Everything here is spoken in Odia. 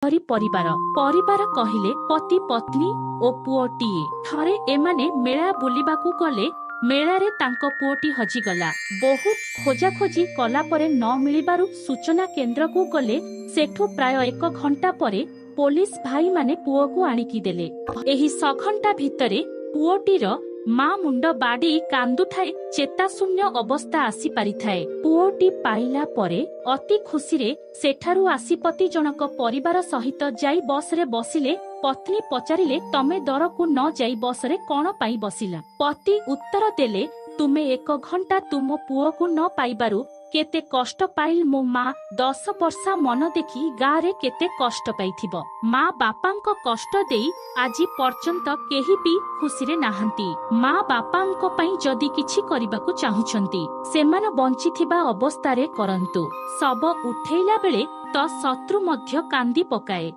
ସହରୀ ପରିବାର। ପରିବାର କହିଲେ ପତି ପତ୍ନୀ ଓ ପୁଅଟିଏ। ଥରେ ଏମାନେ ମେଳା ବୁଲିବାକୁ ଗଲେ। ମେଳାରେ ତାଙ୍କ ପୁଅଟି ହଜିଗଲା। ବହୁତ ଖୋଜାଖୋଜି କଲା ପରେ ନ ମିଳିବାରୁ ସୂଚନା କେନ୍ଦ୍ରକୁ ଗଲେ। ସେଠୁ ପ୍ରାୟ ଏକ ଘଣ୍ଟା ପରେ ପୋଲିସ ଭାଇମାନେ ପୁଅକୁ ଆଣିକି ଦେଲେ। ଏହି ସଘଣ୍ଟା ଭିତରେ ପୁଅଟିର ମା ମୁଣ୍ଡ ବାଡେଇ କାନ୍ଦୁଥାଏ, ଚେତାଶୂନ୍ୟ ଅବସ୍ଥା ଆସିପାରିଥାଏ। ପୁଅଟି ପାଇଲା ପରେ ଅତି ଖୁସିରେ ସେଠାରୁ ଆସି ପତି ଜଣକ ପରିବାର ସହିତ ଯାଇ ବସରେ ବସିଲେ। ପତ୍ନୀ ପଚାରିଲେ, ତମେ ଦରକୁ ନ ଯାଇ ବସରେ କଣ ପାଇଁ ବସିଲା? ପତି ଉତ୍ତର ଦେଲେ, ତୁମେ ଏକ ଘଣ୍ଟା ତୁମ ପୁଅକୁ ନ ପାଇବାରୁ କେତେ କଷ୍ଟ ପାଇଲ, ମୋ ମା 10 ବର୍ଷ ମନ ଦେଖି ଗାଁରେ କେତେ କଷ୍ଟ ପାଇଥିବ। ମା ବାପାଙ୍କ କଷ୍ଟ ଦେଇ ଆଜି ପର୍ଯ୍ୟନ୍ତ କେହି ବି ଖୁସିରେ ନାହାନ୍ତି। ମା ବାପାଙ୍କ ପାଇଁ ଯଦି କିଛି କରିବାକୁ ଚାହୁଁଛନ୍ତି, ସେମାନେ ବଞ୍ଚିଥିବା ଅବସ୍ଥାରେ କରନ୍ତୁ। ଶବ ଉଠେଇଲା ବେଳେ ତ ଶତ୍ରୁ ମଧ୍ୟ କାନ୍ଦି ପକାଏ।